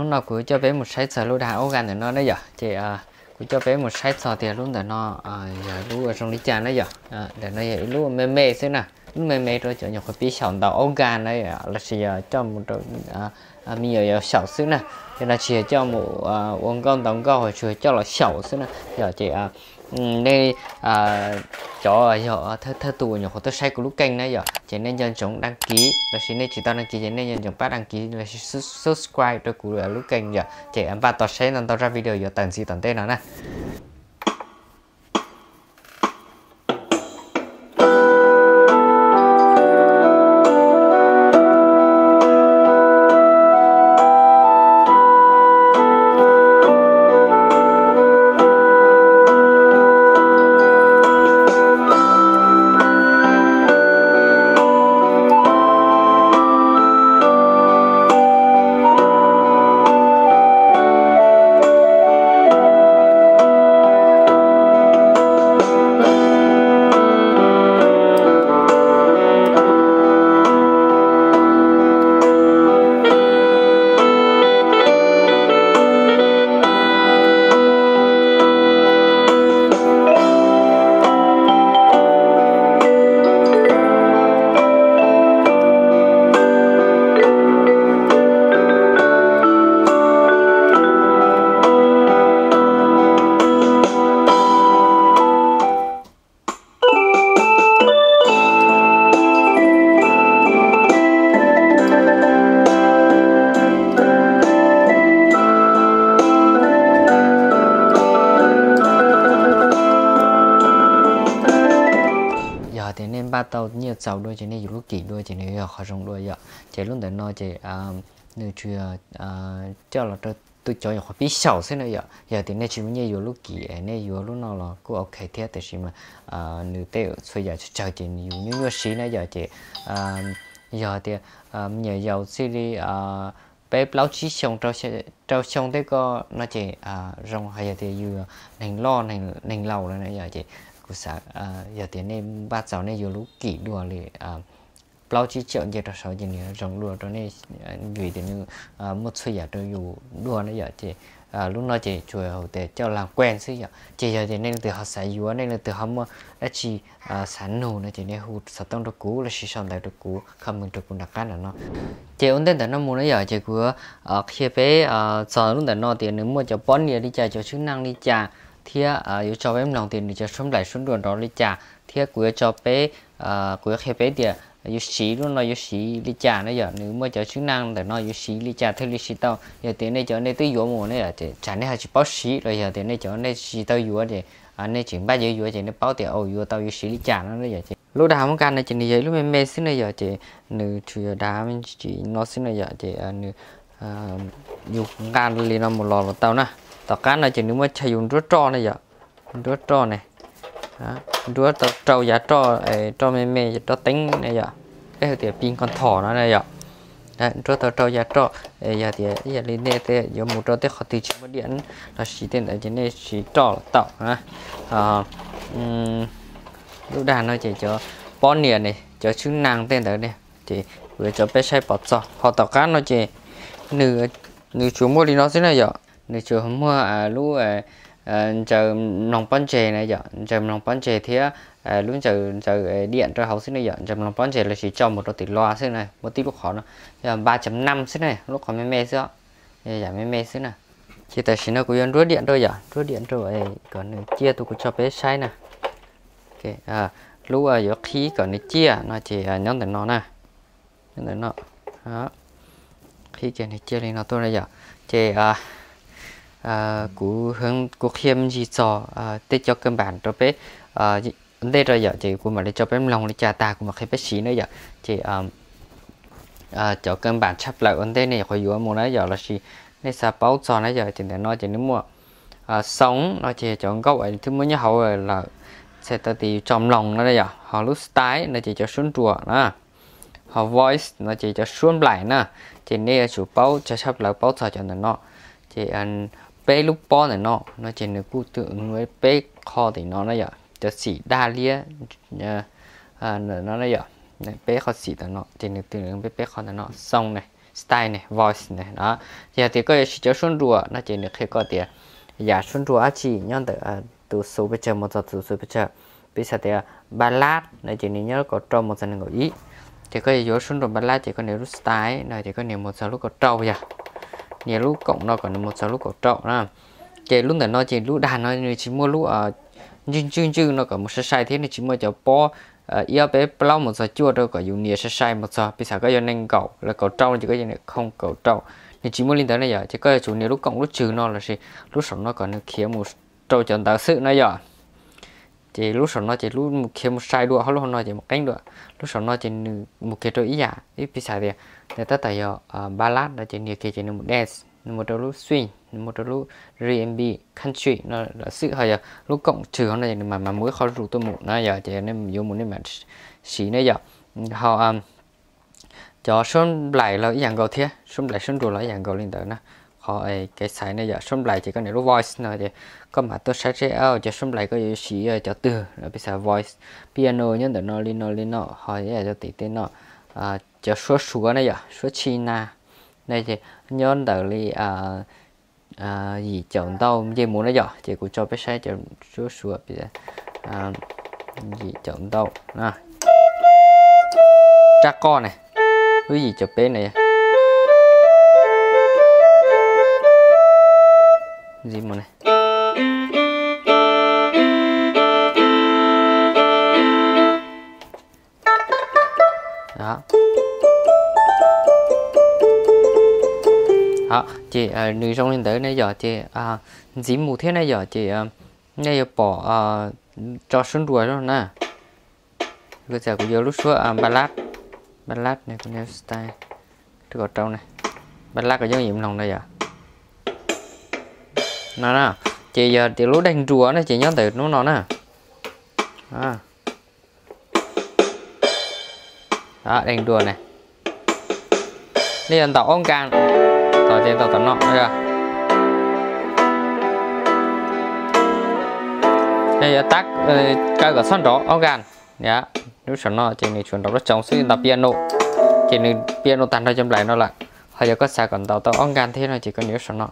Hnub no kuv coj peb mus saib txog lub dag organ ntawm no na yom. Ces kuv coj peb mus saib txog tias lub ntawm no yog lub zoo li cas na yom. Ntawm no yog ib lub me me xwb na, lub me me rau cov nyuam qhuav pib xyaum ntaus organ na, lossis yog coj mus rau me nyuam yaus xyaum xwb na. Ces no tsis yog coj mus ua nkauj ntaus nkauj, tsuas yog coj los xyaum xwb na yom. Ces nej cov yog thawj thawj tus uas nyuam qhuav tuaj saib kuv lub kênh na yom, ces nej nco ntsoov đăng ký, lossis nej tsis tau đăng ký ces nej nco ntsoov pab đăng ký lossis subscribe rau kuv lub kênh yom. Ces npaj tos saib ntau ntau zaj video yuav tawm ntxiv tom ntej no na. Yog tias nej npaj tau nyiaj txaus dua ces nej yuav lub kim dua ces nws yog qhov zoo dua yom. Ces lub ntawm no ces nws tsuas yog coj los rau tus cov nyuam qhuav pib xyaum xwb na yom. Yog tias nej tsis muaj nyiaj yuav lub kim es nej yuav lub no los kuj ok thiab, tiam sis mas nws tej txhua yam tsawg tsawg ces nws yus nyuaj nyuaj siv na yom. Ces yog tias me nyuam yaus txij li peb plaub tsib xyoo rau xyoo tej ko no ces zoo. Hos yog tias yus neeg loj neeg laus lawm na yom, ces kuv xav yog tias nej npaj txaus nej yuav lub kim dua li plaub tsib triệu nce rau saud ces nws zoo dua rau nej, vim tias nws muaj txhua yam rau yus dua na yom. Ces lub no ces tsuas hais tias coj làm quen xwb yom. Ces yog tias nej leej twg ho xav yuav, nej leej twg ho muaj dab tsi xav nug no ces nej hu xov tooj rau kuv lossis sau ntawv rau kuv, comment rau kuv nram qab ntawm no. Ces ua ntej ntawm no mus na yom, ces kuv qhia peb txog lub ntawm no tias nws muaj cov pob nias li cas, cov chức năng li cas, thiab yuav tso peb mloog tias nws cov suab nplaim suab nruas nrov li cas, thiab kuv yuav tso peb, kuv yuav qhia peb tias yuav siv lub no yuav siv li cas na yom. Nws muaj cov chức năng ntawm no yuav siv li cas thiaj li siv tau. Yog tias nej cov nej twb yuav mus na yom, ces tsam nej ho tsis paub siv los yog tias nej cov nej tsis tau yuav ces nej tseem npaj yuav yuav ces nej paub tias yuav tau yuav siv li cas no na yom. Ces lub dag organ no ces nws yog ib lub me me xwb na yom, ces nws tsuas yog dag me ntsis no xwb na yom. Ces nws yus nqa li no mus los los tau na. Tom qab no ces nws muaj chaw yus nruab roj na yom, nruab roj ne, nruab tau rau yav roj, roj me me, roj teeb na yom, peb hu tias pin kos thom no na yom. Nruab tau rau yav roj, yog tias ib yam li nej tej yuav mus rau tej qhov twg tsis muaj diam lossis tej ntawd ces nej siv roj los tau na. Lub dag no ces cov pob nias ne, cov chức năng tej ntawd ne, ces kuv yuav tso peb saib pov txog. Ho tom qab no ces nws tsuas muaj li no xwb na yom. Nws tsuas muaj lub ntsaws mloog pob ntseg na yom, ntsaws mloog pob ntseg thiab lub ntsaws ntsaws diam rau hauv xwb na yom. Ntsaws mloog pob ntseg lossis tso mus rau tim lo xwb na, muaj tib lub qhov no, yog ba chấm năm xwb na, lub qhov me me xwb, yam me me xwb na. Ces tam sim no kuv yuav nruab diam rau yom, nruab diam rau kom nws ciaj tus kuv tso peb saib na. Lub yuav qhib kom nws ciaj no ces nyob ntawm no na, nyob ntawm no, qhib ces nws ciaj li no tuaj na yom. Ces kuv, kuv qhia me ntsis txog tej cov cơ bản rau peb ua ntej rau yom, ces kuv mam li tso peb mloog li cas tag kuv mam qhia peb siv na yom. Ces cov cơ bản tshaj plaws ua ntej nej nyuam qhuav yuav mus na yom, lossis nej xav paub txog na yom, ces ntawm no ces nws muaj xoo no ces cov nkauj twb muaj nyob hauv lawm, txhais tau tias yus tso mloog no na yom. Ho lub style no ces cov suab nruas na, ho voice no ces cov suab nplaim na. Ces nej yuav tsum paub tshaj plaws paub txog cov ntawm no. Ces peb lub pob ntawm no no ces nws kuj peb qho tim no na yom, cov xim daj liab ntawm no na yom, peb qho xim ntawm no ces nws peb peb qho ntawm no xoo ne. style ne, voice ne no. Ces yog tias koj yuav siv cov suab nruas no ces nws qhia koj tias yam suab nruas dab tsi nyob ntawm tus xus pes tsawg mus txog tus xus pes tsawg. Piv xam tias ballad no ces nws nyob lub kaum rau mus txog nees nkaum ib. Ces koj yuav yuav suab nruas ballad ces koj nias lub style no ces koj nias mus txog lub kaum rau yog, nias lub koom no kom nws mus txog lub kaum rau na. Ces lub ntawm no ces lub dag no nws tsis muaj lub ntswj ntswj ntswj no kom mus sai sai thiab nws tsis muaj cov pob ib ob peb plaub mus txog cuaj rau kom yus nias sai sai mus txog. Piv xam koj yuav nees nkaum los kaum rau ces koj yuav nias khoo kaum rau. Nws tsis muaj li ntawd na yom, ces koj yuav tsum nias lub koom lub tswg no lossis lub saum no kom nws khiav mus rau cov ntawd xwb na yom. Ces lub saum no ces lub mus khiav mus sai dua, ho lub hauv no ces mus qeeb dua. Lub saum no ces nws mus kiag rau ib yam, ib piv xam tias nws tab tom yog ballad no ces nias kiag ces nws mus dance, nws mus rau lub swing, nws mus rau lub R and B, country no lawm xwb. Ho yog lub koom tswg hauv no ces nws mam mam mus ib qho zus tuaj mus na yom, ces nej yuav mus nej mam siv na yom. Ho cov suab nplaim los ib yam nkaus thiab, suab nplaim suab nruas los ib yam nkaus li ntawd na. Qhov kev xaiv ne yom, suab nplaim ces koj nias lub voice no ces koj mam tuaj saib seb cov suab nplaim koj yuav siv cov twg, piv xam voice, piano nyob ntawm no li no li no, ho ib yam cov tim tej no, cov suab suav na yom, suab China na ces nyob ntawm li yim caum ntau nce mus na yom, ces kuv tso peb saib cov suab suav, yim caum ntau, rab qoj ne, lub yim caum peb na, ntxiv mus ne. Ces nws zoo li ntawd ne yom, ces ntxiv mus thiab ne yom, ces nej yuav pom tso suab nruas na. Kuv txawm kuv yuav lub suab ballad, ballad ne, kuv nias style rau kaum rau ne, ballad kom yooj yim mloog na yom. No na, ces yog tias lub daim nruas na ces nyob ntawm lub no na. Daim nruas ne, nej yuav ntaus ob nkas, tom ces ntaus tom no. Nej yuav tab kaw kom txhob nrov ob nkas. Lub saum no ces nws tsuas nrov lub tsoos xwb, ntaus piano, ces nws piano tag nrho cov nplaim no lawm. Ho yog koj xav kom ntaus tau ob nkas thiab no ces koj nias lub saum no.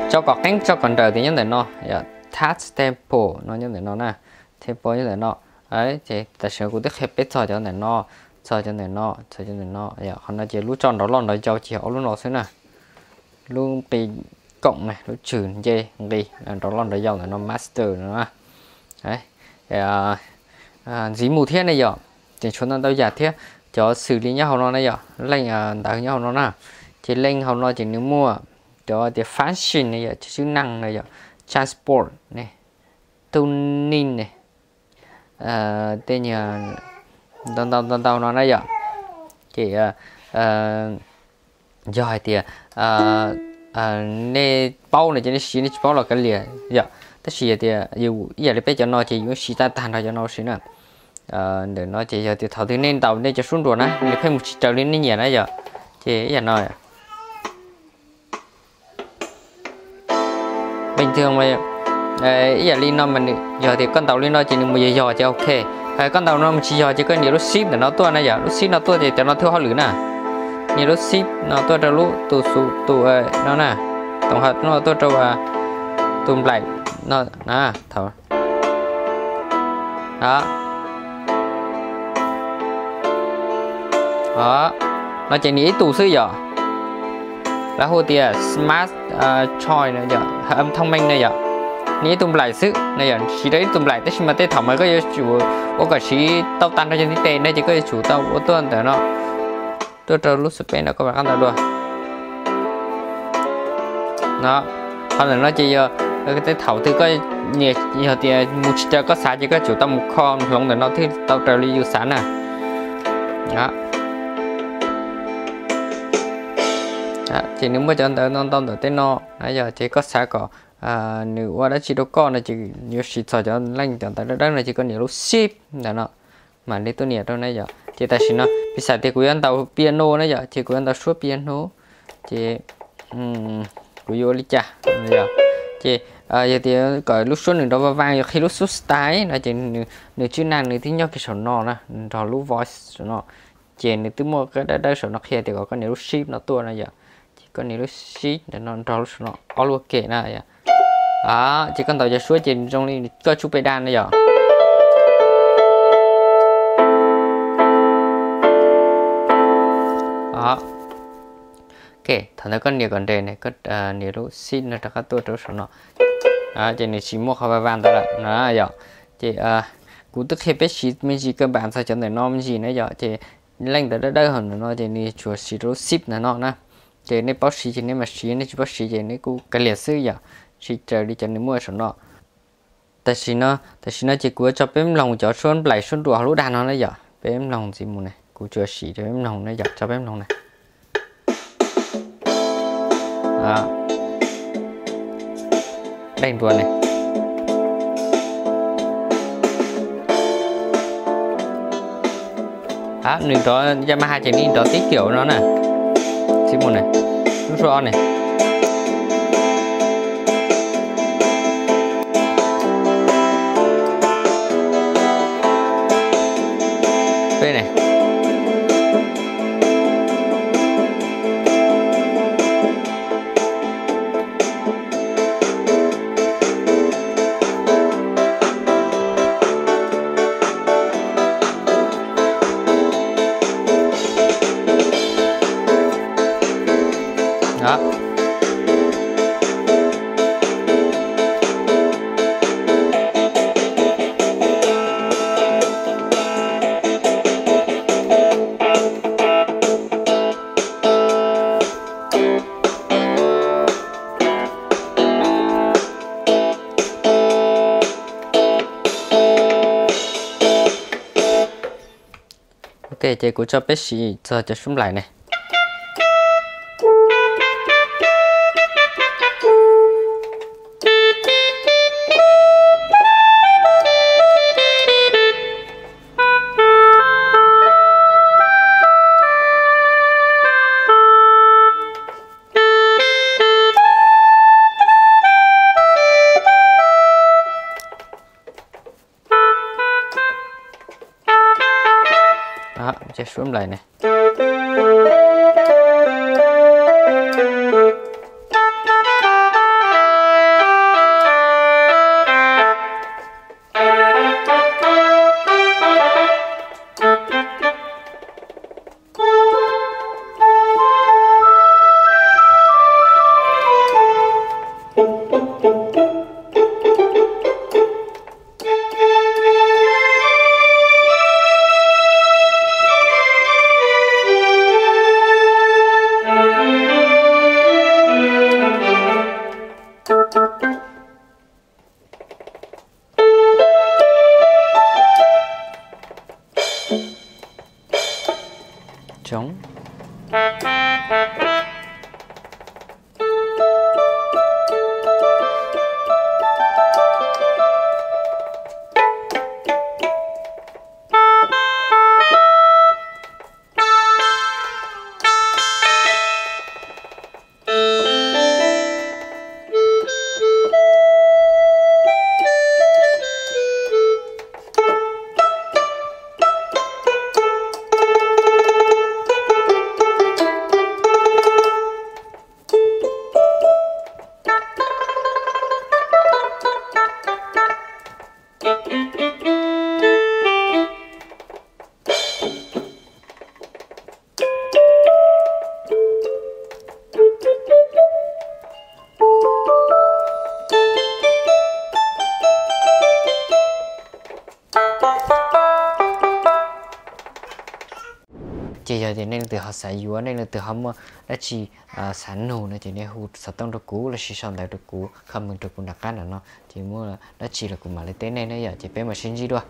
Tso kom qeeb tso kom nrawm tias nyob ntawm no, yog touch tempo no nyob ntawm no na, tempo nyob ntawm no. Ces tam sim no kuv twb qhia peb txog cov ntawm no, txog cov ntawm no, txog cov ntawm no, qhov no ces lub tso nrov loj nrov yau ces ob lub no xwb na. Lub nqi koom ne, lub tswg nce nqi, nrov loj nrov yau ntawm no master no na. Ntxiv mus thiab ne yom, tseem tshuav ntau ntau yam thiab, cov xws li nyob hauv no na yom, leej ntawv nyob hauv no na. Ces leej hauv no ces nws muaj cov tias function ne yom, cov chức năng na yom, transport ne, tuning ne, tej nyuag ntau ntau ntau ntau no na yom. Ces yog hais tias nej paub no ces nej siv, nej tsis paub los kav liam yom. Tab sis yog tias yus ib yam li peb cov no ces yus siv tag tag nrho cov no ua si na. Ntawm no ces yog tias thaum twg nej ntaus nej cov suab nruas na nws pheej mus tsis raws li nej nyiam na yom, ces ib yam no. Bình thường ib yam li no mas nws yog tias koj ntaus li no ces nws mus yog yog ces ok. Koj ntaus no mus tsis yog ces koj nias lub shift ntawm no tuaj na yom, lub shift no tuaj ces cov no thiaj hauj lwm na. Nias lub shift no tuaj rau lub tus xu tus no na, tổng hợp no tuaj rau tus nplaim no na, thaum no ces nias ib tus xwb yom. Lawv hu tias smart choice no yom, thông minh no yom. Nias ib tug nplaim xwb no yom, siv rau ib tug nplaim, tab sis mas tej thaum mas koj yuav tsum ua kom siv tau tag nrho cov ntiv tes no ces koj yuav tsum tau ua tuaj ntawm no, tuaj rau lub space no koj mam qab ntaus dua. No, qhov ntawm no ces yog tej thaum twg koj nias yog tias mus tsis raws koj xav ces koj tsum tau mus kho hloov ntawm no thiaj tau raws li yus xav na. Ces nws muaj cov ntawv ntau ntau ntawm tej no na yom, ces koj xav kom nws ua dab tsi rau koj no ces yuav siv txog cov leej cov ntawv dawb dawb no ces koj nias lub shift ntawm no mam li tuaj nias rau na yom. Ces tam sim no piv xam tias kuv yuav ntaus piano na yom, ces kuv yuav ntaus suab piano, ces kuv yuav ua li cas yom. Ces Yog tias kom lub suab nws nrov vaj vang, yog qhia lub suab style no ces nws tswb nag nws twb nyob kiag saum no na, nrog lub voice saum no. Ces nws twb muaj qhov dawb dawb saum no qhia tias kom koj nias lub shift no tuaj no yom. Ces koj nias lub shift ntawm no nrog lub saum no ob lub kem na yom. Ces koj ntaus cov suab ces zoo li koj tsub pes daj na yom. Ok, thaum ntawd koj nias kom nres ne, koj nias lub shift no rov qab tuaj rau lub saum no. Ces nws tsis muaj qhov vaj vang ntawd lawm na yom. Ces kuv twb qhia peb siv me ntsis kawg npam txog cov ntawm no me ntsis na yom. Ces leej ntawd dawb dawb hauv ntawm no ces nws tsuas siv rau lub shift ntawm no na. Ces nej paub siv ces nej mam siv, nej tsis paub siv ces nej kuj kav liam xwb yom. Tsis raws li cov nws muaj saum no. Tam sim no, tam sim no ces kuv yuav tso peb mloog cov suab nplaim suab nruas hauv lub dag no na yom. Peb mloog ntxiv mus ne, kuv tsuas siv rau peb mloog na yom, tso peb mloog na. Daim nruas ne. Nws nrov Yamaha ces nws nrov tib kiam no na. Txiv mus ne, lub suab ob ne. Peb ne. Ok, ces kuv tso peb siv txog cov suab nplaim ne. Ces suab nplaim ne. Ces yog tias nej leej twg ho xav yuav, nej leej twg ho muaj dab tsi xav nug no ces nej hu xov tooj rau kuv lossis sau ntawv rau kuv, comment rau kuv nram qab nram no, ces muaj dab tsi los kuv mam li teb nej na yom. Ces peb mam sib ntsib dua.